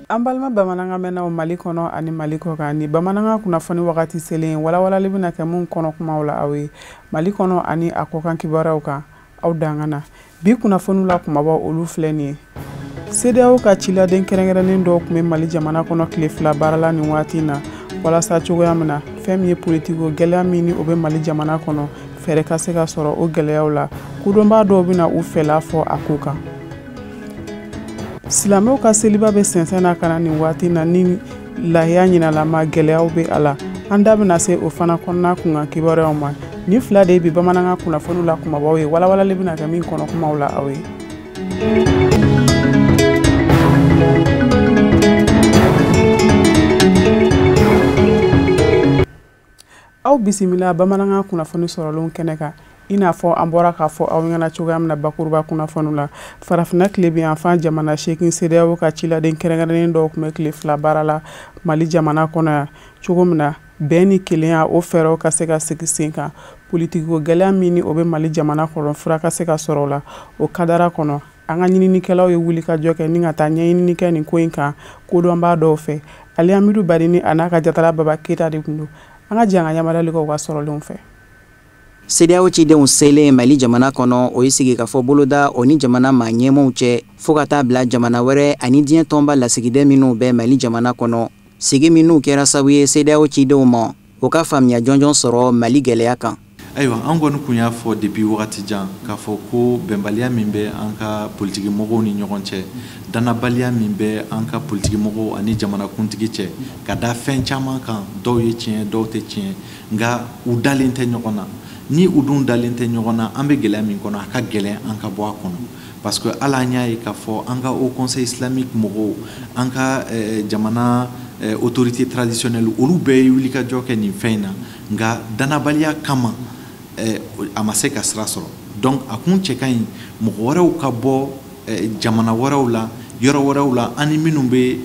An balima bamanankan mɛnnaw Mali kɔnɔ ani Mali kɔ kan, ni bamanankan kunnafoni wagati selen, walawalali bɛna kɛ mun kɔnɔ kumaw la aw ye Mali kɔnɔ ani a kɔkan kibaruyaw kan, aw dangana. Bi kunnafoniw la kumabaw, olu filɛ nin ye: CEDEAO ka ciladen kɛrɛnkɛrɛnnen dɔw tun bɛ Mali jamana kɔnɔ tile 2 baara la nin waati in na, walasa cogoya min na fɛn min ye politiko gɛlɛya min ni o bɛ Mali jamana kɔnɔ, fɛɛrɛ ka se ka sɔrɔ o gɛlɛyaw la. Kodɔnbaa dɔw bɛna u fɛla fɔ a ko kan. Silamɛw ka seliba bɛ sɛnsɛn na ka na nin waati na, ni lahiya ɲinalama gɛlɛyaw bɛ a la. An da bɛna se o fana kɔnɔna kunkan kibaruyaw ma. Nin fila de ye bi bamanankan kunnafoniw la kumabaw ye, walawalali bɛna kɛ min kɔnɔ kumaw la aw ye. Aw bisimila bamanankan kunnafoni sɔrɔlenw kɛnɛ kan. I n'a fɔ an bɔra k'a fɔ aw ɲɛna cogoya min na bakuruba kunnafoniw la, Farafinna tilebinyanfan jamana 8 CEDEAO ka ciladen kɛrɛnkɛrɛnnen dɔw tun bɛ tile 2 baara la Mali jamana kɔnɔ yan, cogo min na bɛn ni kelenya, o fɛɛrɛw ka se ka sigi sen kan, politikiko gɛlɛya min ni o bɛ Mali jamana kɔnɔ, fura ka se ka sɔrɔ o la. O kadara kɔnɔ, an ka ɲininikɛlaw ye wulikajɔ kɛ ni ka taa ɲɛɲinini kɛ nin ko in kan kodɔnbaa dɔw fɛ. Ali Amidu Barini a n'a ka jatala Baba Keyita de tun don. An ka jɛ an ka yamaruyali kɛ u ka sɔrɔlenw fɛ. CEDEAO cidenw selen Mali jamana kɔnɔ, o ye sigikafɔ boloda o ni jamana maa ɲɛmɔgɔw cɛ, fo ka taa bila jamana wɛrɛ ani diɲɛ tɔnba lasigiden minnu bɛ Mali jamana kɔnɔ. Sigi minnu kɛra sababu ye CEDEAO cidenw ma, o ka faamuya jɔnjɔn sɔrɔ Mali gɛlɛya kan. Ayiwa, an kɔni kun y'a fɔ depuis wagati jan k'a fɔ ko bɛnbaliya min bɛ an ka politiki mɔgɔw ni ɲɔgɔn cɛ, danabaliya min bɛ an ka politiki mɔgɔw ani jamanakuntigi cɛ, ka da fɛn caman kan, dɔw ye tiɲɛ, dɔw tɛ tiɲɛ, nka u dalen tɛ ɲɔgɔn na. Ni u dun dalen tɛ ɲɔgɔn na, an bɛ gɛlɛya min kɔnɔ, a ka gɛlɛn an ka bɔ a kɔnɔ, parce que hali an y'a ye k'a fɔ an ka Haut Conseil islamique mɔgɔw, an ka jamana autorité traditionnelle, olu bɛɛ ye wulikajɔ kɛ nin fɛn in na, nka danabaliya kama a ma se ka sira sɔrɔ. Donc a kun cɛ ka ɲi mɔgɔ wɛrɛw ka bɔ jamana wɛrɛw la, yɔrɔ wɛrɛw la, an ni minnu bɛ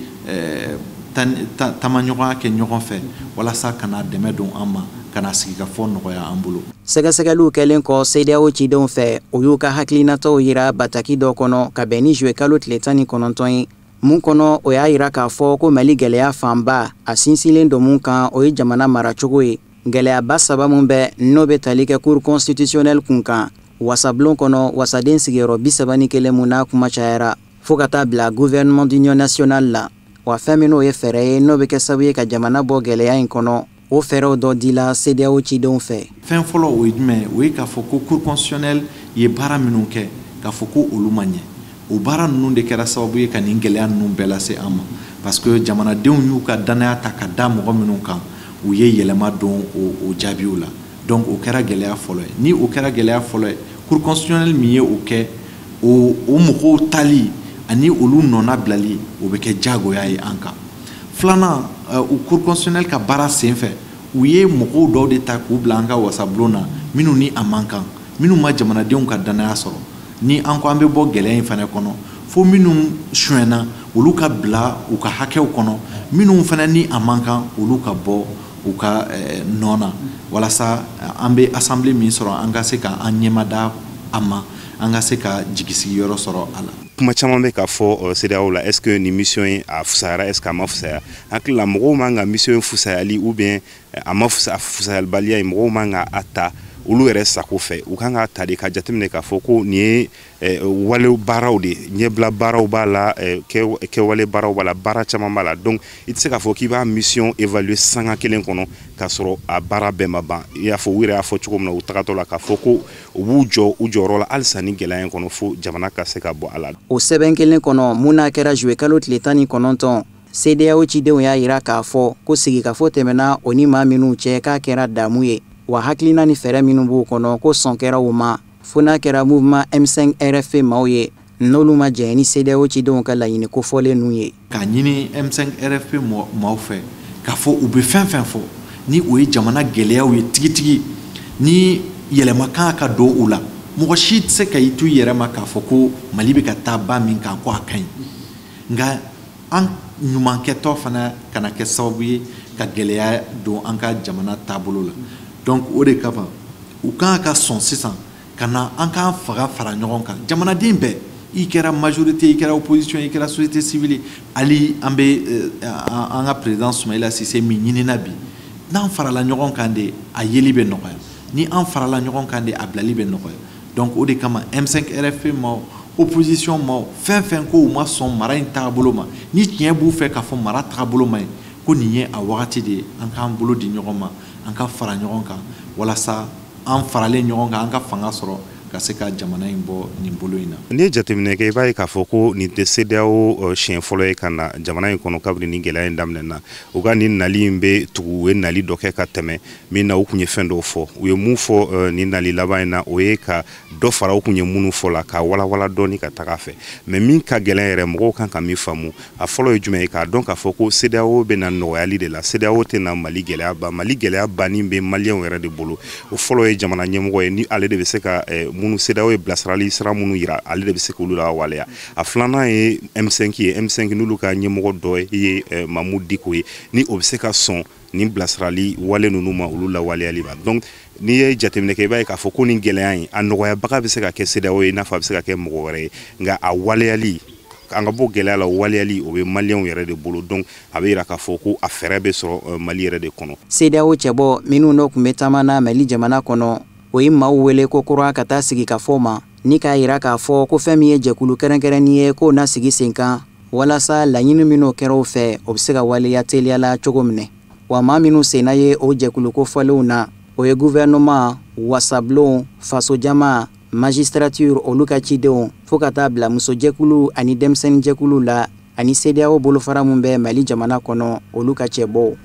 taamaɲɔgɔnya kɛ ɲɔgɔn fɛ, walasa ka na dɛmɛ don an ma, ka na sigikafɔ nɔgɔya an bolo. Sɛgɛsɛgɛliw kɛlen kɔ CEDEAO cidenw fɛ, o y'u ka hakilinataw yira bataki dɔ kɔnɔ ka bɛn ni juillet kalo tile 19 ye. Mun kɔnɔ, o y'a yira k'a fɔ ko Mali gɛlɛya fanba a sinsinlen don mun kan, o ye jamana maracogo ye. Gɛlɛyaba saba mun bɛ n'o bɛ tali kɛ Cour constitutionnelle kun kan, wasabulon kɔnɔ wasaden sigiyɔrɔ 31 mun n'a kuma cayara, fo ka taa bila gouvernement d'union nationale la. Wa fɛn min n'o ye fɛɛrɛ ye n'o bɛ kɛ sababu ye ka jamana bɔ gɛlɛya in kɔnɔ, o fɛɛrɛw dɔ dila CEDEAO cidenw fɛ. Fɛn fɔlɔ, o ye jumɛn ye? O ye k'a fɔ ko Cour constitutionnelle ye baara minnu kɛ, k'a fɔ ko olu ma ɲɛ. O baara ninnu de kɛra sababu ye ka nin gɛlɛya ninnu bɛɛ lase an ma, parce que jamanadenw y'u ka danaya ta ka da mɔgɔ minnu kan, u ye yɛlɛma don o jaabiw la. Donc o kɛra gɛlɛya fɔlɔ ye. Ni o kɛra gɛlɛya fɔlɔ ye, Cour constitutionnelle min ye o kɛ, o mɔgɔw tali ani olu nɔna bilali, o bɛ kɛ diyagoya ye an kan. Filanan, o Cour constitutionnelle ka baara sen fɛ, u ye mɔgɔw dɔw de ta k'u bila an ka wasabulon na, minnu ni a man kan, minnu ma jamanadenw ka danaya sɔrɔ. Ni an ko an bɛ bɔ gɛlɛya in fana kɔnɔ, fo minnu sonyɛna, olu ka bila u ka hakɛw kɔnɔ, minnu fana ni a man kan, olu ka bɔ u ka nɔ na, walasa an bɛ assemblée min sɔrɔ, an ka se ka an ɲɛmada a ma, an ka se ka jigisigiyɔrɔ sɔrɔ a la. Kuma caman bɛ ka fɔ CEDEAO la. Est ce que nin mission in a fusayara? Est ce que a ma fusaya? Hakili la, mɔgɔw man ka mission in fusayali ou bien a ma fusa, fusayalibaliya ye, mɔgɔw man ka a ta olu yɛrɛ sago fɛ. U kan ka ta de ka jateminɛ k'a fɔ ko nin ye wale baaraw de, ɲɛbila baaraw b'a la, kɛwale baaraw b'a la, baara caman b'a la. Donc i tɛ se k'a fɔ k'i b'a mission évaluer sanga kelen kɔnɔ k'a sɔrɔ a baara bɛɛ ma ban. I y'a fɔ, u yɛrɛ y'a fɔ cogo min na u tagatɔ la, k'a fɔ ko u b'u jɔ u jɔyɔrɔ la halisa ni gɛlɛya in kɔnɔ, fo jamana ka se ka bɔ a la. O sɛbɛn kelen kɔnɔ mun n'a kɛra juillet kalo tile 19, CEDEAO cidenw y'a yira k'a fɔ ko sigikafɔ tɛmɛna o ni maa minnu cɛ, k'a kɛra damu ye, wa hakilina ni fɛɛrɛ minnu b'u kɔnɔ, ko sɔn kɛra u ma, fo n'a kɛra mouvement M5 RFP maaw ye, n'olu ma jɛn ni CEDEAO cidenw ka laɲini kofɔlen ninnu ye. K'a ɲini M5 RFP maaw fɛ k'a fɔ u bɛ fɛn fɛn fɔ ni o ye jamana gɛlɛyaw ye tigitigi, ni yɛlɛma kan ka don u la, mɔgɔ si tɛ se ka i to i yɛrɛ ma k'a fɔ ko Mali bɛ ka taa ba min kan ko a ka ɲi, nka an ɲumankɛtɔ fana kana kɛ sababu ye. ka gɛlɛya don an ka jamana taabolo la. Donc o de kama u kan ka sɔn sisan ka na an k'an faga fara ɲɔgɔn kan, jamanaden bɛɛ, i kɛra majorité, i kɛra opposition, i kɛra société civile, hali an bɛ an ka président Soumaïla Cissé min ɲinina bi, n'an farala ɲɔgɔn kan de a yeli bɛ nɔgɔya, ni an farala ɲɔgɔn kan de a bilali bɛ nɔgɔya. Donc o de kama M5 RFP ma, opposition ma, fɛn fɛn ko u ma sɔn mara in taabolo ma, ni tiɲɛ b'u fɛ k'a fɔ mara taabolo ma ɲi, ko nin ye a wagati de ye an k'an bolo di ɲɔgɔn ma, an ka fara ɲɔgɔn kan, walasa an faralen ɲɔgɔn kan an ka fanga sɔrɔ ka se ka jamana in bɔ nin bolo in na. N'i ye jateminɛ kɛ, i b'a ye k'a fɔ ko nin tɛ CEDEAO siɲɛ fɔlɔ ye ka na jamana in kɔnɔ kabini nin gɛlɛya in daminɛna. U ka nin nali in bɛ tugu u ye nali dɔ kɛ ka tɛmɛ min na, u tun ye fɛn dɔw fɔ. U ye mun fɔ nin nali laban in na, o ye ka dɔ fara u tun ye minnu fɔ la, ka walawala dɔɔni ka taga fɛ. Mais min ka gɛlɛn yɛrɛ, mɔgɔw kan ka min faamu, a fɔlɔ ye jumɛn ye, k'a dɔn k'a fɔ ko CEDEAO bɛ na nɔgɔyali de la. CEDEAO tɛ na Mali gɛlɛya ban. Mali gɛlɛya banni bɛ maliyɛnw yɛrɛ de bolo. O fɔlɔ ye jamana ɲɛmɔgɔ ye, ni ale de bɛ se ka minnu CEDEAO ye bilasirali sira minnu yira, ale de bɛ se k'olu lawaleya. A filanan ye M5 ye, M5 n'olu ka ɲɛmɔgɔ dɔ ye Mahmoud Dicko ye, ni o bɛ se ka sɔn nin bilasirali wale ninnu ma, olu lawaleyali ma. Donc n'i ye jateminɛ kɛ, i b'a ye k'a fɔ ko nin gɛlɛya in a nɔgɔyabaga bɛ se ka kɛ CEDEAO ye, i n'a fɔ a bɛ se ka kɛ mɔgɔ wɛrɛ ye, nka a waleyali, an ka bɔ gɛlɛya la, waleyali o bɛ maliyɛnw yɛrɛ de bolo. Donc a bɛ yira k'a fɔ ko a fɛɛrɛ bɛ sɔrɔ Mali yɛrɛ de kɔnɔ. CEDEAO cɛbɔ minnu n'o tun bɛ taama na Mali jamana kɔnɔ, o ye maaw wele ko kura ka taa sigi ka fɔ ma, ni k'a yira k'a fɔ ko fɛn min ye jɛkulu kɛrɛnkɛrɛnnin ye k'o na sigi sen kan walasa laɲini minnu kɛra o fɛ, o bɛ se ka waleya teliya la cogo min. Wa maa minnu senna ye o jɛkulu kofɔlenw na, o ye gouvernement, wasabulon, fasojama, magistrature olu ka cidenw, fo ka taa bila musojɛkulu ani denmisɛnninjɛkulu la, ani CEDEAO bolofara min bɛ Mali jamana kɔnɔ, olu ka cɛbɔw.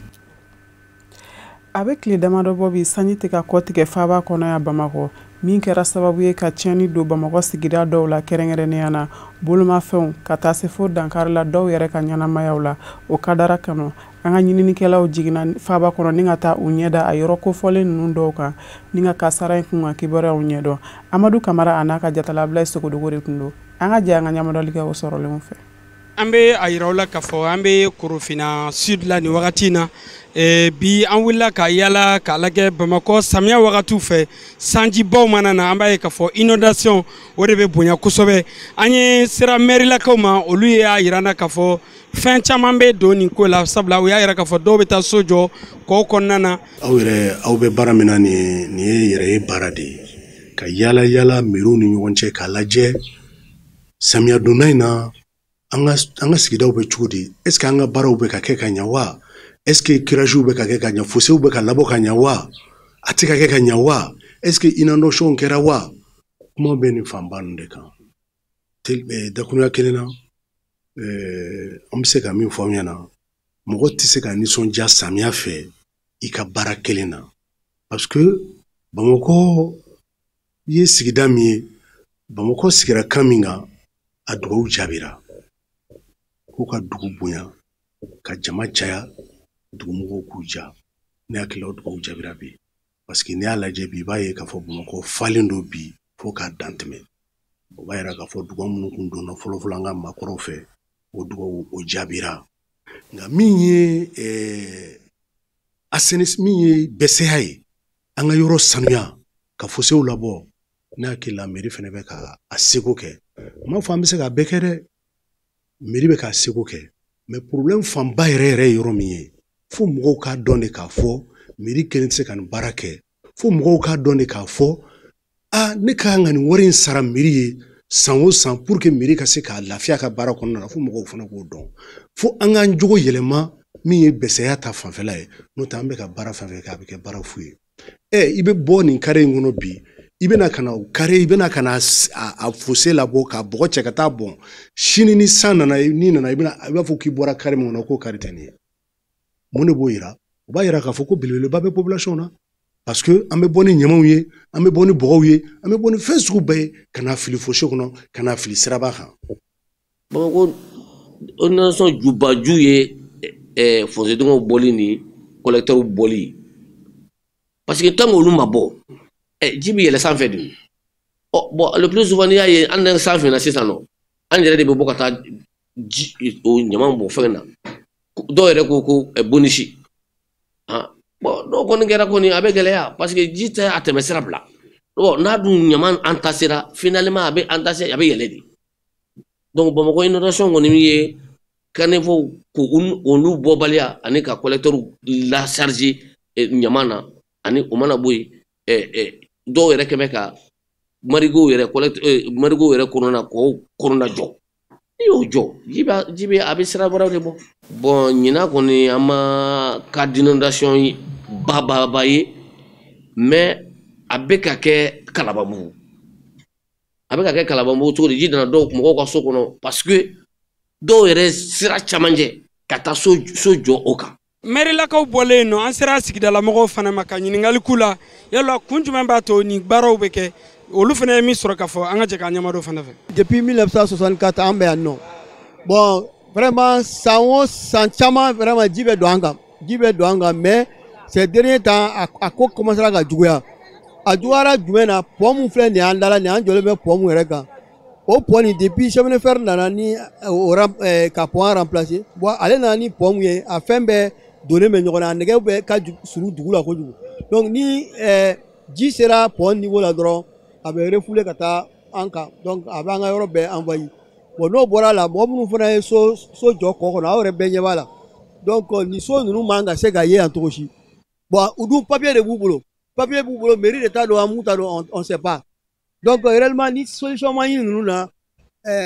A bɛ tile damadɔ bɔ bi, sanji tɛ ka kɔtigɛ faaba kɔnɔ yan Bamakɔ, min kɛra sababu ye ka tiɲɛni don Bamakɔ sigida dɔw la, kɛrɛnkɛrɛnnenya na bolomafɛnw, ka taa se fo dankari la dɔw yɛrɛ ka ɲɛnamayaw la. O kadara kama, an ka ɲininikɛlaw jiginna faaba kɔnɔ ni ka taa u ɲɛda a yɔrɔ kofɔlen ninnu dɔw kan, ni ka kasara in kun ka kibaruyaw ɲɛdɔn. Amadu Kamara a n'a ka jatalabila Sogodogo de tun don. An ka jɛ an ka ɲamadɔli kɛ o sɔrɔlenw fɛ. An bɛ a yira aw la k'a fɔ an bɛ Korofina Sud la nin wagati in na. Bi an wulila ka yala k'a lajɛ Bamakɔ samiya wagatiw fɛ, sanjibaw mana na, an b'a ye k'a fɔ inondation o de bɛ bonya kosɛbɛ. An ye sera mɛrilakaw ma, olu y'a yira an na k'a fɔ fɛn caman bɛ don nin ko la, sabula u y'a yira k'a fɔ dɔw bɛ taa so jɔ kɔw kɔnɔna na. Aw yɛrɛ aw bɛ baara min na, nin ye yɛrɛ ye baara de ye, ka yala yala mɛriw ni ɲɔgɔn cɛ k'a lajɛ samiya donda in na an ka sigidaw bɛ cogo di, est ce que an ka baaraw bɛ ka kɛ ka ɲɛ wa, est ce que curagew bɛ ka kɛ ka ɲɛ, fossés bɛ ka labɔ ka ɲɛ wa, a tɛ ka kɛ ka ɲɛ wa, est ce que inondation kɛra wa. Kuma bɛ nin fanba ninnu de kan. Dakurunya kelen na, an bɛ se ka min fɔ aw ɲɛna, mɔgɔ tɛ se ka nisɔndiya samiya fɛ i ka baara kelen na, parce que Bamakɔ ye sigida min ye, Bamakɔ sigira kan min kan, a dugawu jaabira k'u ka dugu bonya, ka jama caya, dugumɔgɔw k'u ja. Ne hakili la o dugawu jaabira bi, parce que n'i y'a lajɛ bi, i b'a ye k'a fɔ Bamakɔ falen don bi fo k'a dan tɛmɛ. O b'a yira k'a fɔ dugawu minnu kun donna fɔlɔfɔlɔ an ka maakɔrɔw fɛ, o dugawu o jaabira. Nka min ye min ye bɛsɛya ye, an ka yɔrɔ sanuya, ka fosew labɔ, ne hakili la mairie fana bɛ ka a seko kɛ. N m'a fɔ an bɛ se k'a bɛɛ kɛ dɛ, mairie bɛ k'a seko kɛ, mais problème fanba yɛrɛ yɛrɛ ye yɔrɔ min ye, fo mɔgɔw k'a dɔn de k'a fɔ mairie kelen tɛ se ka nin baara kɛ, fo mɔgɔw k'a dɔn de k'a fɔ a ne ka kan ka nin wari in sara mairie ye san o san pour que mairie ka se k'a lafiya ka baara kɔnɔna na, fo mɔgɔw fana k'o dɔn. Fo an k'an jogo yɛlɛma min ye bɛsɛya ta fanfɛla ye, n'o tɛ an bɛ ka baara fɛn fɛn kɛ, a bɛ kɛ baara fu ye. I bɛ bɔ nin carré in kɔnɔ bi, i bɛna ka na o carré, i bɛna ka na a fossé labɔ k'a bɔgɔ cɛ ka taa bɔn, sini ni san nana, n'i nana i b'a fɔ k'i bɔra carré min kɔnɔ k'o carré tɛ nin ye. Mun de b'o yira? O b'a yira k'a fɔ ko belebeleba bɛ population na, parce que an bɛ bɔ ni ɲamaw ye, an bɛ bɔ ni bɔgɔw ye, an bɛ bɔ ni fɛn sugu bɛɛ ye ka na fili fossé kɔnɔ, ka na fili siraba kan. Bamakɔ inondation jubaju ye fossé dingɛw bɔli ni collecteur bɔli, parce que tant olu ma bɔ, ji bɛ yɛlɛ sanfɛ de. Bon, le plus souvent n'i y'a ye an na sanfɛ na sisan nɔ, an yɛrɛ de bɛ bɔ ka taa ji o ɲaman bɔ fɛn na. Dɔw yɛrɛ ko ko bonisi. Bon, n'o kɔni kɛra kɔni a bɛ gɛlɛya parce que ji tɛ a tɛmɛ sira bila. Bon, n'a dun ɲama entassera, finalement a bɛ entasser, a bɛ yɛlɛ de. Donc Bamakɔ inondation kɔni min ye caniveau ko olu bɔbaliya ani ka collecteur la charger ɲama na, ani o mana bɔ yen, dɔw yɛrɛ kɛmɛ ka marigow yɛrɛ marigow yɛrɛ kɔnɔna k'o kɔnɔna jɔ. N'i y'o jɔ, ji bɛ a bɛ sira wɛrɛw de bɔ. Bon, ɲinan kɔni an ma cas d'inondation ba ye, mais a bɛ ka kɛ Kalabanbugu. A bɛ ka kɛ Kalabanbugu cogo di? Ji nana dɔw mɔgɔw ka so kɔnɔ parce que dɔw yɛrɛ sira camancɛ ka taa so jɔ o kan. Mɛrilakaw bɔlen nɔ, an sera sigidalamɔgɔw fana ma ka ɲininkali k'u la, yala kun jumɛn b'a to nin baaraw bɛ kɛ? Olu fana ye min sɔrɔ k'a fɔ, an ka jɛ k'an ɲɛmadon fana fɛ. Depuis 1964 an bɛ yan nɔ. Bon, vraiment san o san caman vraiment ji bɛ don an kan, ji bɛ don an kan, mais ces derniers temps a ko commencera ka juguya. A juguyara jumɛn na? Pont mun filɛ nin ye an da la nin, an jɔlen bɛ pont mun yɛrɛ kan, o pont nin depuis chemin de fer nana ni ka pont remplacer. Bon, ale nana ni pont mun ye, a fɛn bɛɛ donnen bɛ ɲɔgɔn na, a nɛgɛw bɛ ka surun dugu la kojugu. Donc ni ji sera pont niveau la dɔrɔn, a bɛ refouler ka taa an kan, donc a bɛ an ka yɔrɔ bɛɛ envahi. Bon, n'o bɔra la, mɔgɔ minnu fana ye so jɔ kɔ kɔnɔ, aw yɛrɛ bɛɛ ɲɛ b'a la. Donc nin so ninnu man ka se ka ye yan cogo si. Bon, u dun papier de b'u bolo, papier b'u bolo, mairie de t'a dɔn, an mun t'a dɔn, on sait pas. Donc réellement ni solution ma ɲini ninnu na,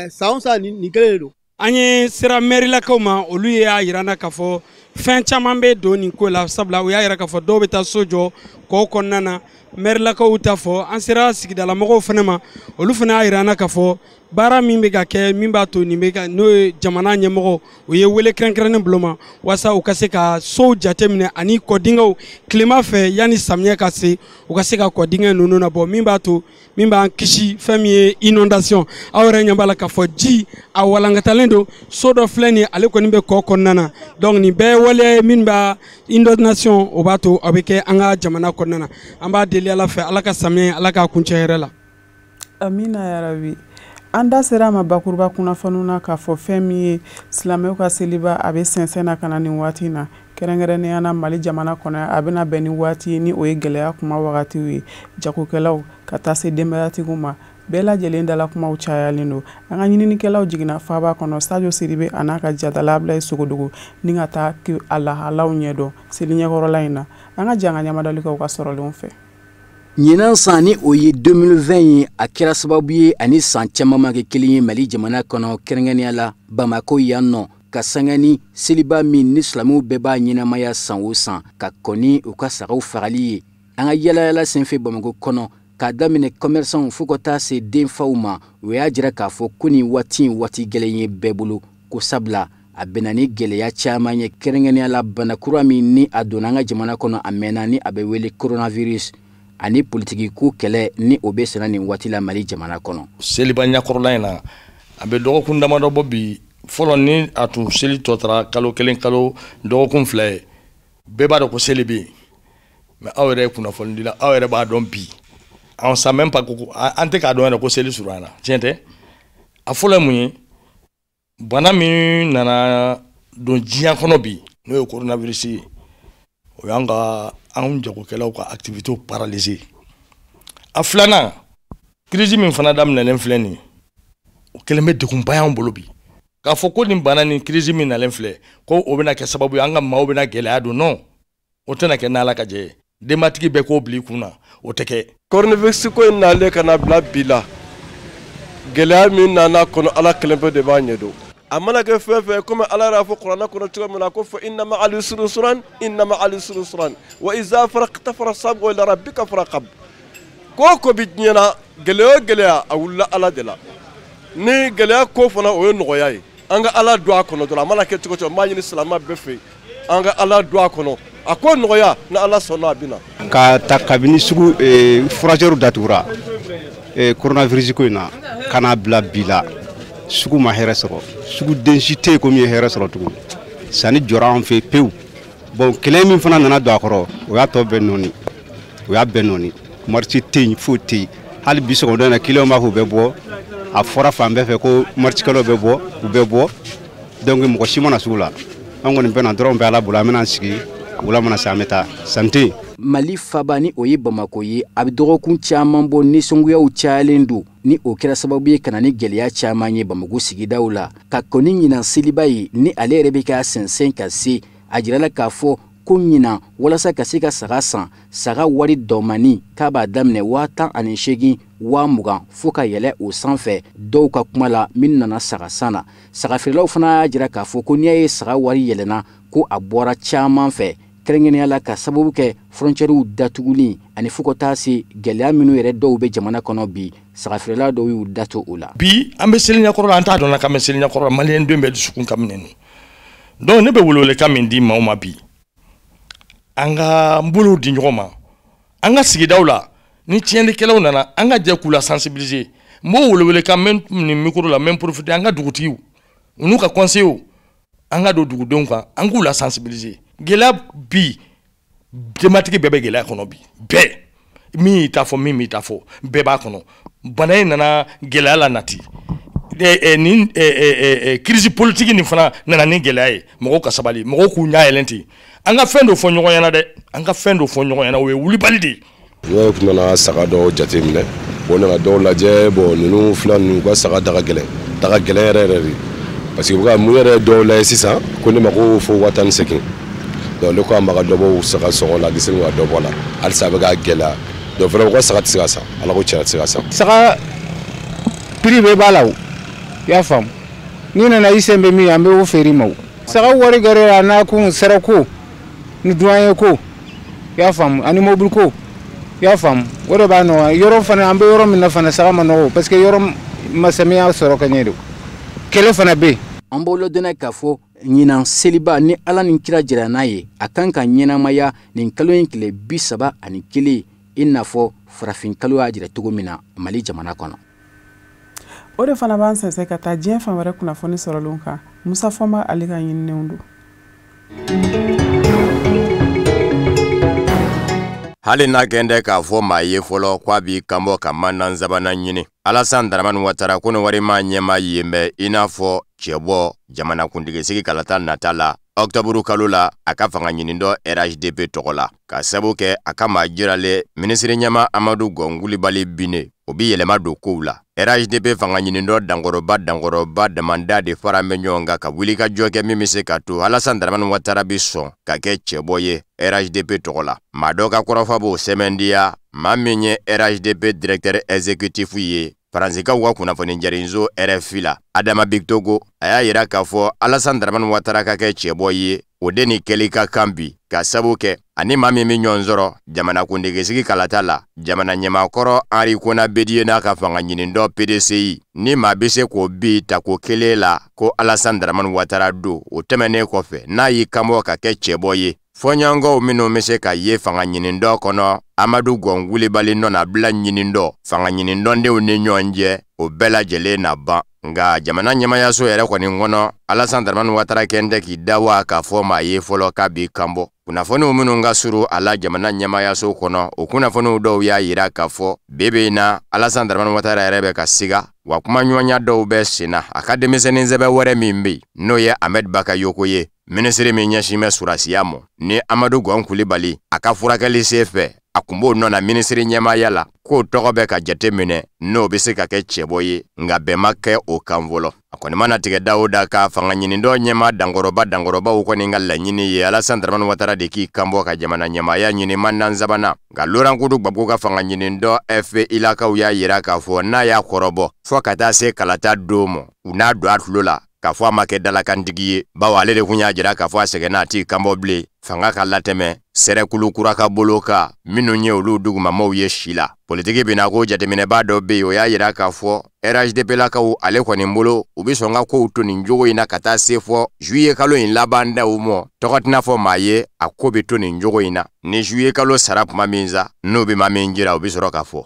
san o san nin kelen de don. An ye sera mɛrilakaw ma, olu y'a yira n na k'a fɔ fɛn caman bɛ don nin ko la, sabula u y'a yira k'a fɔ dɔw bɛ taa so jɔ kɔw kɔnɔna na. Mɛrilakaw ta fɔ, an sera sigidalamɔgɔw fana ma, olu fana y'a yira n na k'a fɔ baara min bɛ ka kɛ min b'a to nin bɛ ka, n'o ye jamana ɲɛmɔgɔ, o ye wele kɛrɛnkɛrɛnnen bulon ma walasa u ka se ka sow jateminɛ ani kɔdingɛw tilema fɛ yanni samiyɛ ka se, u ka se ka kɔdingɛ ninnu nabɔ, min b'a to min b'an kisi fɛn min ye inondation. Aw yɛrɛ ɲɛ b'a la k'a fɔ ji a walankatalen don, so dɔ filɛ nin ye, ale kɔni bɛ kɔ kɔnɔna na. Donc nin bɛɛ ye waleya ye min b'a inondation o b'a to a bɛ kɛ an ka jamana kɔnɔna na. An b'a deli Ala fɛ, Ala ka samiyɛ, Ala k'a kuncɛ hɛrɛ la. Amina yarabi. An da sera a ma bakuruba kunnafoniw na k'a fɔ fɛn min ye silamɛw ka seliba, a bɛ sɛnsɛn na ka na nin waati in na, kɛrɛnkɛrɛnnenya na Mali jamana kɔnɔ, a bɛna bɛn ni waati ye ni o ye gɛlɛya kuma wagatiw ye, jagokɛlaw ka taa se denbayatigiw ma, bɛɛ lajɛlen dala kumaw cayalen don. An ka ɲininikɛlaw jiginna faaba kɔnɔ, Sadio Sidibe a n'a ka jatala Abulaye Sogodogo ni ka taa a lahalaw ɲɛdɔn seli ɲɛkɔrɔla in na. An ka jɛ an ka ɲɛmadali kɛ u ka sɔrɔlenw fɛ. Ɲinan san ni o ye 2020 ye, a kɛra sababu ye ani san caman ma kɛ kelen ye Mali jamana kɔnɔ, kɛrɛnkɛrɛnnenya la Bamakɔ yan nɔ, ka sanga ni seliba min ni silamɛw bɛɛ b'a ɲɛnamaya san o san, ka kɔni u ka sagaw fagali ye. An ka yalayala senfɛ Bamakɔ kɔnɔ, k'a daminɛ commerçant fo ka taa se denfaw ma, o y'a jira k'a fɔ ko nin waati in waati gɛlɛn ye bɛɛ bolo, ko sabula a bɛnna ni gɛlɛya caman ye, kɛrɛnkɛrɛnnenya la bana kura min ni a donna an ka jamana kɔnɔ a mɛnna, ni a bɛ wele coronavirus, ani politiki ko kɛlɛ ni o bɛ senna nin waati la Mali jamana kɔnɔ. Seliba ɲɛkɔrɔla in na, a bɛ dɔgɔkun damadɔ bɔ bi. Fɔlɔ ni a tun seli tɔ taara kalo kelen, kalo dɔgɔkun fila ye, bɛɛ b'a dɔn ko seli bɛ yen. Mais aw yɛrɛ ye kunnafonidila, aw yɛrɛ b'a dɔn bi, an sait même pas ko an tɛ k'a dɔn yɛrɛ ko seli surunyana. Tiɲɛ tɛ? A fɔlɔ ye mun ye? Bana min nana don diɲɛ kɔnɔ bi, n'o ye coronavirus ye, o y'an ka anw jagokɛlaw ka activité paralysée. A filanan, crise min fana daminɛlen filɛ nin ye, o kɛlen bɛ degunba y'anw bolo bi. K'a fɔ ko nin bana nin crise min nalen filɛ, ko o bɛna kɛ sababu ye an ka maaw bɛna gɛlɛya don, non, o tɛna kɛ n'Ala ka jɛ ye. Denbatigi bɛɛ k'o bila i kun na, o tɛ kɛ. Coronavirus ko in nalen ka na bila bi la, gɛlɛya min nana kɔnɔ, Ala kelen pe de b'a ɲɛdɔn. A mana kɛ fɛn fɛn, komi Ala y'a fɔ kuranɛ kɔnɔ cogo min na, ko fa inna ma'al usri yusran, inna ma'al usri yusran, wa iza faragta fansab wa ila rabbika farghab. Ko ko bi diɲɛ na, gɛlɛya o gɛlɛya, a wulila Ala de la. Ni gɛlɛya ko fana, o ye nɔgɔya ye. An ka Ala don a kɔnɔ dɔrɔn, a mana kɛ cogo cogo, n b'a ɲini silamɛ bɛɛ fɛ, an ka Ala don a kɔnɔ, a ko nɔgɔya, ni Ala sɔnna a bɛ na. Ka ta kabini sugu furajɛriw datugura coronavirus ko in na, ka n'a bila bi la, sugu ma hɛrɛ sɔrɔ, sugu den si tɛ yen ko min ye hɛrɛ sɔrɔ tugun. Sanni jɔra an fɛ pewu. Bon, kɛlɛ min fana nana don a kɔrɔ, o y'a tɔ bɛɛ nɔɔni, o y'a bɛɛ nɔɔni. Marché tɛ yen, foyi tɛ yen. Hali bi sɔgɔmada in na, clients b'a fɔ u bɛ bɔ, a fɔra fan bɛɛ fɛ ko marchikɛlaw bɛ bɔ, u bɛ bɔ. Donc mɔgɔ si ma na sugu la. An kɔni bɛ na dɔrɔn, bɛ Ala bolo, an bɛna sigi Wula mana se an bɛ taa, sanni tɛ yen. Mali faba ni o ye Bamakɔ ye, a bɛ dɔgɔkun caman bɔ nisɔngoyaw cayalen don, ni o kɛra sababu ye ka na ni gɛlɛya caman ye Bamakɔ sigidaw la. Ka kɔni ɲinan seliba ye ni ale yɛrɛ bɛ k'a sɛnsɛn ka se, a jirala k'a fɔ ko ɲinan walasa ka se ka saga san, saga wari dɔmani k'a b'a daminɛ 18,000 20,000 fo ka yɛlɛ o sanfɛ. Dɔw ka kuma la min nana saga san na, sagafeerelaw fana y'a jira k'a fɔ ko n'i y'a ye saga wari yɛlɛnna, ko a bɔra caman fɛ, kɛrɛnkɛrɛnnenya la ka sababu kɛ frontièrew datuguli ani fo ka taa se gɛlɛya minnu yɛrɛ dɔw bɛ jamana kɔnɔ bi, sagafeerela dɔw y'u da to o la. Bi an bɛ seli ɲɛkɔrɔ la, an t'a dɔn k'an bɛ seli ɲɛkɔrɔ la, maliyɛn den bɛɛ dusukun ka minɛ nin. Donc ne bɛ welewelekan min di maaw ma bi, an ka n bolow di ɲɔgɔn ma, an ka sigidaw la, ni tiɲɛnikɛlaw nana, an ka jɛ k'u la sensibiliser. N b'o welewelekan n bɛ nin micro la, n bɛ n profiter an ka dugutigiw u n'u ka conseillers, an ka don dugudenw kan, an k'u la sensibiliser. Gɛlɛya bi, denbatigi bɛɛ bɛ gɛlɛya kɔnɔ bi, bɛɛ min y'i ta fɔ, min m'i ta fɔ, bɛɛ b'a kɔnɔ. Bana in nana gɛlɛya la nati, nin crise politique nin fana nana ni gɛlɛya ye. Mɔgɔw ka sabali, mɔgɔw k'u ɲɛ yɛlɛn ten. An ka fɛn dɔ fɔ ɲɔgɔn ɲɛna dɛ, an ka fɛn dɔ fɔ ɲɔgɔn ɲɛna, o ye wulibali de ye. Ne tun nana saga dɔw jateminɛ, o nana dɔw lajɛ, bon ninnu fila ninnu u ka saga da ka gɛlɛn, da ka gɛlɛn yɛrɛ yɛrɛ de, parce que u ka mun yɛrɛ dɔw lajɛ sisan, ko ne ma ko fo 18,000. Donc ne ko a ma ka dɔ bɔ saga sɔngɔ la, dɛsɛ ka dɔ bɔ la, halisa a bɛ ka gɛlɛya. Donc vraiment u ka saga tɛ se ka san, Ala ko tiɲɛ, a tɛ se ka san. Saga prix bɛɛ b'a la o, i y'a faamu, n'i nana i sen bɛ min an bɛ o feere i ma o. Saga wari gɛrɛ a n'a kun sirako ni douanier ko, i y'a faamu, ani mobili ko, i y'a faamu, o de b'a nɔgɔya. Yɔrɔ fana an bɛ yɔrɔ min na fana saga ma nɔgɔ, parce que yɔrɔ ma samiya sɔrɔ ka ɲɛ de, kɛlɛ fana bɛ yen. An b'o ladɔnniya k'a fɔ ɲinan seliba ni Ala ni kira jira n'a ye, a kan ka ɲɛnamaya nin kalo in tile 31, i n'a fɔ farafin kalo y'a jira cogo min na Mali jamana kɔnɔ. O de fana b'an sɛnsɛn ka taa diɲɛ fan wɛrɛ kunnafoni sɔrɔlenw kan. Musa Fɔnba ale ka ɲininenw don. Hali n'a kɛn tɛ k'a fɔ maa ye fɔlɔ k'a b'i kanbɔ ka mandan sabanan ɲini, Alassane Dramane Ouattara ko ni wari maa ɲɛma yen bɛ i n'a fɔ cɛbɔ jamanakuntigisigi kalata nata la ɔktɔburu kalo la a ka fanga ɲinindɔ RHDP tɔgɔ la, ka sabu kɛ a ka maa jiralen minisiri ɲɛma Amadu Gɔn Kulibali binnen, o bi yɛlɛma don kow la. RHDP fanga ɲinindɔ dankɔrɔba damanda de fara bɛ ɲɔgɔn kan ka wuli ka jɔ kɛ min bɛ se ka to Alassane Dramane Ouattara bi sɔn ka kɛ cɛbɔ ye RHDP tɔgɔ la. Maa dɔ ka kɔrɔfɔ b'o sɛmɛndiya, maa min ye RHDP directeur exécutif ye Faransikaw ka kunnafoni jarinso RFI la, Adama Bictogo, a y'a yira k'a fɔ Alassane Dramane Ouattara ka kɛ cɛbɔ ye, o de ni kɛli ka kan bi, ka sabu kɛ ani maa min bɛ ɲɔgɔn sɔrɔ jamanakuntigisigi kalata la, jamana ɲɛmaakɔrɔ Henri Konan Bédié n'a ka fanga ɲinindɔ PDCI, ni maa bɛ se k'o bi tako kelen la ko Alassane Dramane Ouattara don, o tɛmɛnen kɔfɛ n'a y'i kanbɔ ka kɛ cɛbɔ ye, fɔɲɔgɔnkɔw minnu bɛ se ka ye fanga ɲinindɔ kɔnɔ, Amadu Gɔn Kulibali nɔnabila ɲinindɔ, fanga ɲinindɔndenw ni ɲɔgɔn cɛ, o bɛɛ lajɛlen na ban. Nka jamana ɲɛmayaso yɛrɛ kɔni kɔnɔ, Alassane Dramane Ouattara kɛn tɛ k'i da wa k'a fɔ maa ye fɔlɔ k'a b'i kanbɔ. Kunnafoniw minnu ka surun a la jamana ɲɛmayaso kɔnɔ, o kunnafoniw dɔw y'a yira k'a fɔ bi bi in na Alassane Dramane Ouattara yɛrɛ bɛ ka siga, wa kumaɲɔgɔnya dɔw bɛ sen na a ka denmisɛnnin sɛbɛ wɛrɛ min bɛ yen, n'o ye Ahmed Bakayoko ye, minisiri min ɲɛsin bɛ surasiya ma, ni Amadu Gɔn Kulibali a ka furakɛli sen fɛ, a kun b'o nɔ na minisiri ɲɛmaaya la, k'o tɔgɔ bɛ ka jate minɛ n'o bɛ se ka kɛ cɛbɔ ye, nka bɛn ma kɛ o kan fɔlɔ. A kɔni mana tigɛ da o da ka fanga ɲinindɔ ɲɛma dankɔrɔbaw kɔni ka laɲini ye Alassane Dramane Ouattara de k'i kanbɔ ka jamana ɲɛmaaya ɲini mandan sabanan. Nka Laurent Kudu Gbagbo ka fanga ɲinindɔ FPI lakaw y'a yira k'a fɔ n'a y'a kɔrɔbɔ fɔ ka taa se kalata don ma, u n'a don a tulo la k'a fɔ a ma kɛ dalakantigi ye, bawo ale de kun y'a jira k'a fɔ a sɛgɛnna a t'i kanbɔ bilen, fanga ka latɛmɛ sɛrɛkulu kura ka bolo kan minnu ye olu dugumamaw ye si la. Politiki bina ko jateminɛbaa dɔ bɛ yen, o y'a yira k'a fɔ RHDP lakaw ale kɔni bolo, u bɛ sɔn ka kow to nin cogo in na ka taa se fɔ juillet kalo in laban daw mɔ, tɔgɔ tɛna fɔ maa ye, a ko bɛ to nin cogo in na. Ni juillet kalo sara tuma min sa, n'o bɛ maa min jira, o bɛ sɔrɔ ka fɔ.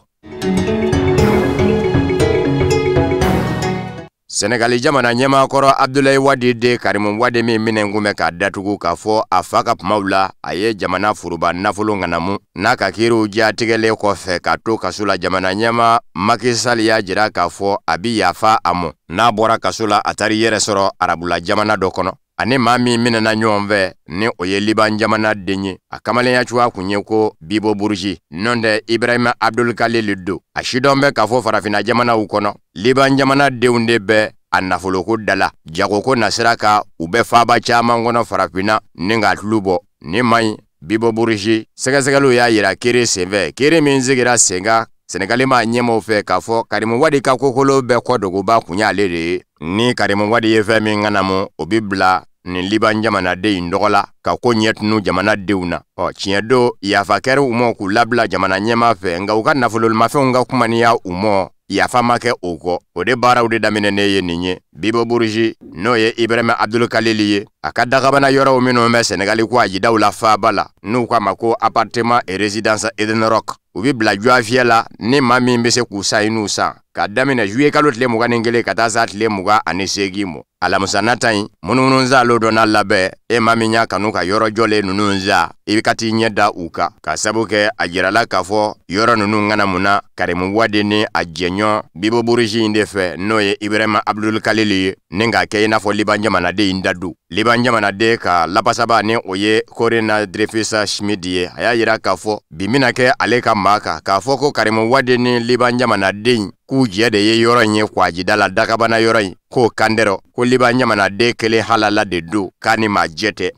Senegali jamana ɲɛmaakɔrɔ Abdoulaye Wade de Karimu Wade min minɛ kun bɛ k'a datugu k'a fɔ a fa ka kumaw la, a ye jamana foroba nafolo ŋanamu n'a ka kiiriw jatigɛlen kɔfɛ k'a to kaso la, jamana ɲɛmaa Macky Sall y'a jira k'a fɔ a bi yafa a mɔ n'a bɔra kaso la, a taar'i yɛrɛ sɔrɔ arabula jamana dɔ kɔnɔ. Ani maa min minɛna ɲɔgɔn fɛ ni o ye Liban jamana den ye, a kamalenya cogoya kun ye ko Bibo Buruji, n'o tɛ Ibrahima Abdul Khalil don. A sidɔn bɛ k'a fɔ farafinna jamanaw kɔnɔ, Liban jamana denw de bɛ a nafoloko da la, jagoko nasira kan, u bɛ faaba caman kɔnɔ farafinna ni k'a tulu bɔ. Ni maa in Bibo Buruji, sɛgɛsɛgɛliw y'a yira kiri senfɛ, kiri min sigira sen kan Senegali maa ɲɛmaaw fɛ k'a fɔ Karimu Wadi ka kokolo bɛɛ kɔdogoba kun y'ale de ye. Ni Karimu Wadi ye fɛn min ŋanamu, o bɛ bila nin Liban jamanaden in tɔgɔ la ka ko ɲɛtunu jamanadenw na. Ɔ tiɲɛ don, yafa kɛra u ma k'u labila jamana ɲɛmaa fɛ, nka u ka nafolomafɛnw ka kumaniya u ma, yafa ma kɛ o kɔ. O de baaraw de daminɛnen ye nin ye. Bibo Buruji, n'o ye Ibrahima Abdul Khalil ye, a ka dagabana yɔrɔw minnu bɛ Senegali ko a jidaw la faaba la, n'u k'a ma ko appartement et résidence Eden Rock, u bɛ bila juwafiyɛ la ni maa min bɛ se k'u san i n'u san, k'a daminɛ juillet kalo tile 21 ka taa se tile 28 ma. Alamisa nata in, munumunu-saalo dɔ n'a labɛn, e maa min y'a kanu ka yɔrɔ jɔlen ninnu san, i bɛ ka t'i ɲɛ da u kan, ka sabu kɛ a jirala k'a fɔ yɔrɔ ninnu ŋanamuna Karimu Wadi ni a jɛɲɔgɔn Bibo Buruji in de fɛ, n'o ye Ibrahima Abdul Khalil ye, ni k'a kɛ i n'a fɔ Liban jamanaden in da don. Liban jamanaden ka lapasaba ni o ye Corina Dreyfus Schmidt ye, a y'a yira k'a fɔ bi bɛna kɛ ale ka maa kan, k'a fɔ ko Karimu Wadi ni Liban jamanaden k'u jɛ de ye yɔrɔ in ye kwajida la, dakabana yɔrɔ in, k'o kandɛrɔ ko Liban jamanaden kelen halala de don, k'a ni maa jɛ tɛ.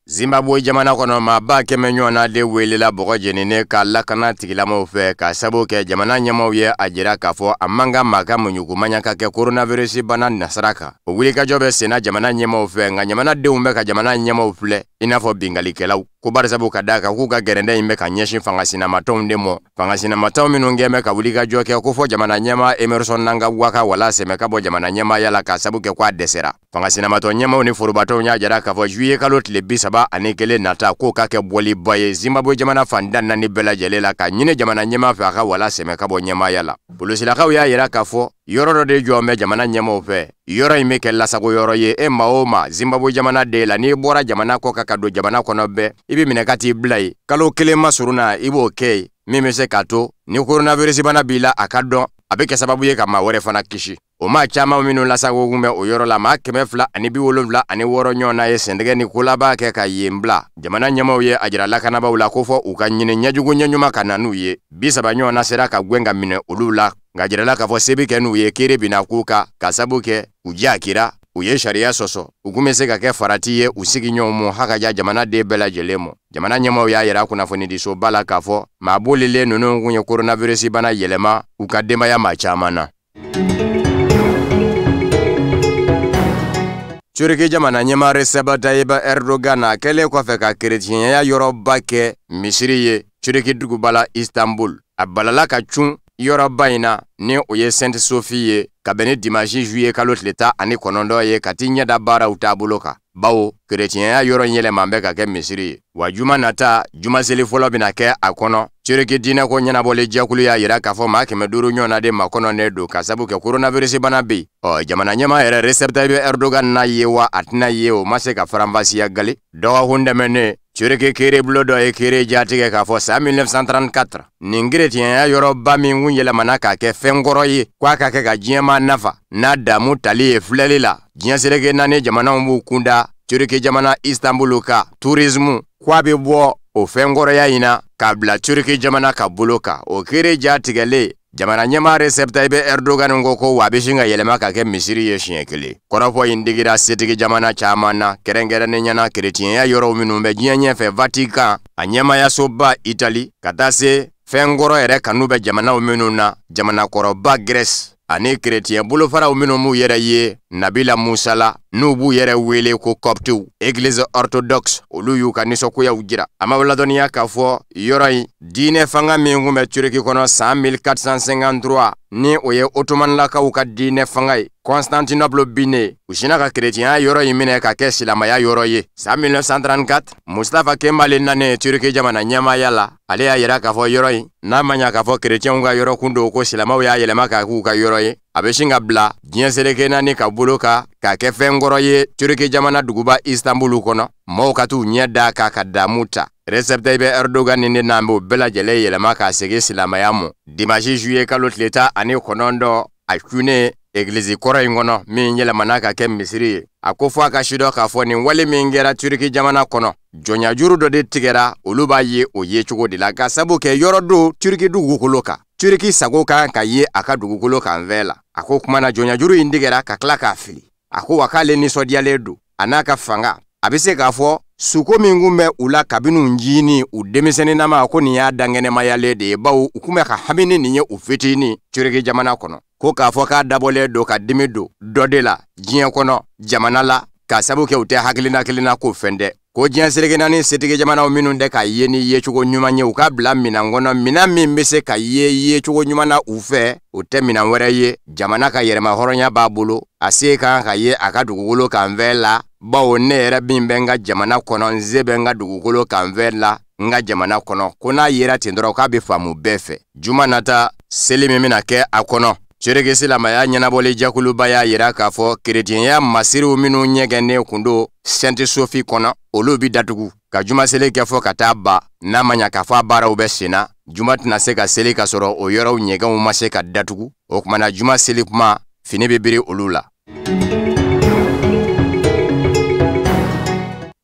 Zimbabwe jamana kɔnɔ, maaba 100 ɲɔgɔnna de welela bɔgɔ jeninen ka lakana tigilamaw fɛ, ka sabu kɛ jamana ɲɛmaaw ye a jira k'a fɔ a man kan maa ka muɲukumanya ka kɛ coronavirus bana nasira kan. O wulikajɔ bɛ senna jamana ɲɛmaaw fɛ, nka jamanadenw bɛ ka jamana ɲɛmaaw filɛ i n'a fɔ binkalikɛlaw, ko barisabu ka d'a kan k'u ka gɛrɛndɛ in bɛ ka ɲɛsin fangasinamatɔnw de ma, fangasinamatɔn minnu kɛn bɛ ka wulikajɔ kɛ ko fɔ jamana ɲɛmaa Emerson Mnangagwa ka wala sɛmɛ ka bɔ jamana ɲɛmaaya la, ka sabu kɛ k'a dɛsɛra. Fangasinamatɔn ɲɛmaaw ni forobatɔnw y'a jira k'a fɔ juillet kalo tile 31 nata k'o ka kɛ bɔliba ye Zimbabwe jamana fan tan naani bɛɛ lajɛlen la, ka ɲini jamana ɲɛmaa fɛ a ka wala sɛmɛ ka bɔ ɲɛmaaya la. Polosilakaw y'a jira k'a fɔ yɔrɔ dɔ de jɔ bɛ jamana ɲɛmaaw fɛ, yɔrɔ in bɛ kɛ lasago yɔrɔ ye. E maa o maa Zimbabwe jamana den la, n'i bɔra jamana kɔ kan ka don jamana kɔnɔ bɛɛ, i bɛ minɛ ka t'i bila yen. Kalo kelen masurun na, i b'o kɛ yen, min bɛ se k'a to ni coronavirus bana b'i la a ka dɔn, a bɛ kɛ sababu ye ka maa wɛrɛ fana kisi. O maa caman minnu lasago kun bɛ o yɔrɔ la, maa 276 ɲɔgɔnna ye sentigɛ ni kolaba kɛ ka yen bila. Jamana ɲɛmaaw ye a jira lakanabaaw la ko fɔ u ka ɲini ɲɛjugu ɲɛɲuman ka na n'u ye. 30 ɲɔgɔnna sera ka gɛn ka minɛ olu la, nka jirala k'a fɔ se bɛ kɛ n'u ye, kiri binna k'u kan, ka sabu kɛ u jakira, u ye sariya sɔsɔ, u kun bɛ se ka kɛ farati ye u sigiɲɔgɔnw ma, hakaja jamanaden bɛɛ lajɛlen ma. Jamana ɲɛmaaw y'a yira kunnafonidisoba la k'a fɔ maa bolilen ninnu kun ye coronavirus bana yɛlɛma u ka denbaya maa caman na. Turki jamana ɲɛmaa Recep Tayyip Erdogan a kɛlen kɔfɛ ka kerecɛnya yɔrɔba kɛ misiri ye Turki duguba la Istanbul, a balala ka cun yɔrɔba in na ni o ye Sainte Sophie ye, ka bɛn ni dimanche juillet kalo tile 19 ye, ka t'i ɲɛda baaraw taabolo kan, bawo kerecɛnya yɔrɔ in yɛlɛma bɛ ka kɛ misiri ye. Wa juma nata, jumaseli fɔlɔ bɛna kɛ a kɔnɔ. Turki diinɛko ɲɛnabɔli jɛkulu y'a jira k'a fɔ maa 500 ɲɔgɔnna de makɔnɔnen don, ka sabu kɛ coronavirus bana bɛ yen. Ɔ jamana ɲɛmaa yɛrɛ Recep Tayyip Erdogan n'a ye wa a tɛna ye, o ma se ka faranfasiya gale. Dɔgɔkun tɛmɛnen, Turki kiiribulon dɔ ye kiiri jatigɛ k'a fɔ san 1934 nin kerecɛnya yɔrɔba min kun yɛlɛmana k'a kɛ fɛn kɔrɔ ye, k'a ka kɛ ka diɲɛmaa nafa n'a damu tali ye filɛli la. Diɲɛ seleke naani jamanaw b'u kunda Turki jamana Istanbul ka tourisme, k'a bɛ bɔ o fɛn kɔrɔya in na k'a bila Turki jamana ka bolo kan. O kiiri jatigɛlen, jamana ɲɛmaa Recep Tayyip Erdogan ko wa a bɛ sin ka yɛlɛma ka kɛ misiri ye siɲɛ kelen. Kɔrɔfɔ in digira setigi jamana caman na, kɛrɛnkɛrɛnnenya la kerecɛnya yɔrɔw minnu bɛ diɲɛ ɲɛfɛ, Vatican a ɲɛmaayasoba Itali, ka taa se fɛn kɔrɔ yɛrɛ kanu bɛ jamanaw minnu na, jamanakɔrɔba Grèce ani kerecɛn bolofaraw minnu b'u yɛrɛ ye Nabila Musa la, n'u b'u yɛrɛ wele ko Coptiw, Église orthodoxe, olu y'u ka nisɔngoyaw jira. A ma ladɔnniya k'a fɔ yɔrɔ in diinɛ fanga min kun bɛ Turki kɔnɔ san 1453, ni o ye Ottomanlakaw ka diinɛ fanga ye, Constantinople binnen, u sinna ka kerecɛnya yɔrɔ in minɛ ka kɛ silamɛya yɔrɔ ye. San 1934, Mustafa Kemal nanen Turki jamana ɲɛmaaya la, ale y'a yira k'a fɔ yɔrɔ in n'a ma ɲa k'a fɔ kerecɛnw ka yɔrɔ kun don, ko silamɛw y'a yɛlɛma k'a k'u ka yɔrɔ ye, a bɛ sin ka bila diɲɛ seleke naani ka bolo kan k'a kɛ fɛn kɔrɔ ye Turki jamana duguba Istanbul kɔnɔ, maaw ka t'u ɲɛ da k'a ka damu ta. Recep Tayyip Erdogan ni ne n'an b'o bɛɛ lajɛlen yɛlɛma k'a segin silamɛya ma. Dimanche juillet kalo tile 19, a cunnen Egilizi kɔrɔ in kɔnɔ min yɛlɛmana ka kɛ misiri ye, a ko fɔ a ka sidɔn k'a fɔ nin wale min kɛra Turiki jamana kɔnɔ, jɔnyajuru dɔ de tigɛra, olu b'a ye o ye cogo de la ka sabu kɛ yɔrɔ don Turiki dugukolo kan. Turiki sago kan ka ye a ka dugukolo kan fɛ la. A ko kuma na jɔnyajuru in tigɛra ka tila k'a fili. A ko wa k'ale nisɔndiyalen don a n'a ka fanga. A bɛ se k'a fɔ suko min kun bɛ u la kabini u ncinin u denmisɛnninnama, ko nin y'a dankɛnɛmayalen de ye, bawo u kun bɛ ka hami ni nin ye u fitinin Turiki jamana kɔnɔ. Ko k'a fɔ k'a dabɔlen don ka dimi don dɔ de la diɲɛ kɔnɔ jamana la ka sabu kɛ u tɛ hakilina kelen na, k'o fɛn tɛ. Ko diɲɛ seleke naani setigi jamanaw minnu tɛ ka ye ni yecogo ɲuman ye, u ka bila minɛn kɔnɔ, minɛn min bɛ se ka ye yecogo ɲuman na u fɛ, o tɛ minɛn wɛrɛ ye. Jamana ka yɛrɛmahɔrɔnya b'a bolo, a se kan ka ye a ka dugukolo kanfɛ la, bawo ne yɛrɛ min bɛ n ka jamana kɔnɔ, n se bɛ n ka dugukolo kanfɛ la n ka jamana kɔnɔ. Ko n'a yera ten dɔrɔn k'a bɛ faamu bɛɛ fɛ. Juma nata seli min bɛna kɛ a kɔnɔ, Turiki silamɛya ɲɛnabɔli jɛkuluba y'a yira k'a fɔ kerecɛnya masiriw minnu ɲɛgɛnnen kun don Sainte Sophie kɔnɔ, olu bi datugu ka juma seli kɛ fɔ ka taa ba. N'a ma ɲa k'a fɔ a baaraw bɛ sen na, juma tɛna se ka seli ka sɔrɔ o yɔrɔw ɲɛgɛnw ma se ka datugu. O tuma na juma seli kuma fini bɛ biri olu la.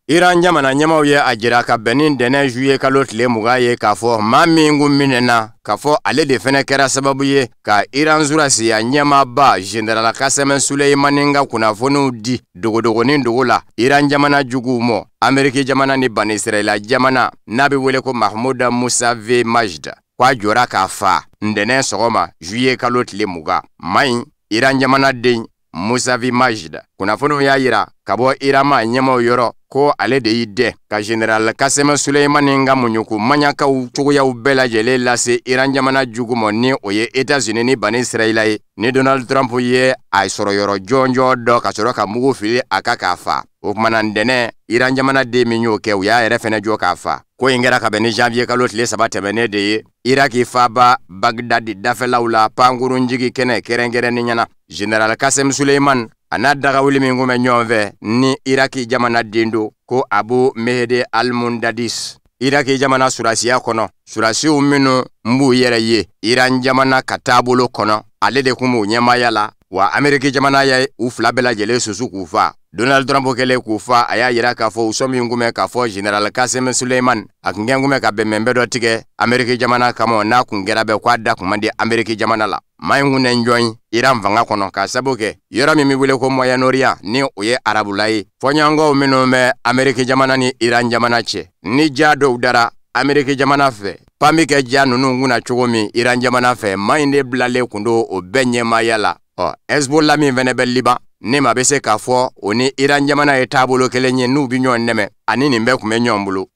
Iran jamana ɲɛmaaw ye a jira ka bɛn ni ntɛnɛn juillet kalo tile 20 ye k'a fɔ maa min kun minɛna k'a fɔ ale de fɛnɛ kɛra sababu ye ka Iran surasiya ɲɛmaaba Général Kasɛmɛ Suleimani ka kunnafoniw di dogodogonin dogo la Iran jamana juguw mɔ, Ameriki jamana ni Banisirayila jamana n'a bɛ wele ko Mahmoud Mousavi Majd, k'a jɔra k'a fa ntɛnɛn sɔgɔma juillet kalo tile 20. Maa in Iran jamana den Mousavi Majd, kunnafoniw y'a yira ka bɔ Iran ma ɲɛmaaw yɔrɔ ko ale de y'i dɛn ka Général Kasɛmɛ Suleimani ka muɲuku maɲakaw cogoyaw bɛɛ lajɛlen lase Iran jamana jugu ma, ni o ye États-Unis ni Banisirayila ye. Ni Donald Trump ye a sɔrɔ yɔrɔ jɔnjɔn dɔ ka sɔrɔ ka mugu fili a kan k'a fa. O tuma na ntɛnɛn Iran jamana den min y'o kɛ, u y'a yɛrɛ fɛnɛ jɔ k'a fa. Ko in kɛra ka bɛn ni janvier kalo tile 3 tɛmɛnen de ye Iraki faaba Bagdadi dafɛlaw la pankurunjigi kɛnɛ kɛrɛnkɛrɛnnen ɲɛna. Général Kasɛm Suleiman a n'a dagawuli min kun bɛ ɲɔgɔn fɛ ni Iraki jamana den don ko Abu Mehdi Al-Mundadis, Iraki jamana surasiya kɔnɔ, surasiw minnu b'u yɛrɛ ye Iran jamana ka taabolo kɔnɔ, ale de kun b'u ɲɛmaaya la. Wa Ameriki jamana ye u fila bɛɛ lajɛlen susu k'u fa. Donald Trump kɛlen k'u fa, a y'a yira k'a fɔ u sɔn min kun bɛ k'a fɔ Général Kasɛmɛ Suleiman a kun kɛn kun bɛ ka bɛnbɛnbɛ dɔ tigɛ Ameriki jamana kama, n'a kun kɛra bɛɛ k'a da kun man di Ameriki jamana la. Maa in kun tɛ jɔn ye Iran fanga kɔnɔ k'a sabu kɛ yɔrɔ min bɛ wele ko Moyen-Orient ni o ye arabula ye. Fɔɲɔgɔnkɔw minnu bɛ Ameriki jamana ni Iran jamana cɛ, ni ja dɔw dara Ameriki jamana fɛ, pan bɛ kɛ ja ninnu kunna cogo min Iran jamana fɛ, maa in de bilalen kun don o bɛɛ ɲɛmaaya la. Ɔ Hezbollah min fɛnɛ bɛ Liban, ne ma bɛ se k'a fɔ o ni Iran jamana ye taabolo kelen ye, n'u bɛ ɲɔgɔn dɛmɛ, ani nin bɛɛ kun bɛ ɲɔgɔn bolo.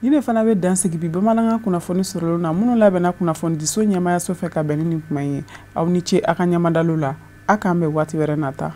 Ni ne fana bɛ dan sigi bi bamanankan kunnafoni sɔrɔlenw na minnu labɛnna kunnafonidiso ɲɛmaayaso fɛ ka bɛn ni nin kuma in ye. Aw ni ce a ka ɲɛmadalu la, a k'an bɛn waati wɛrɛ nata.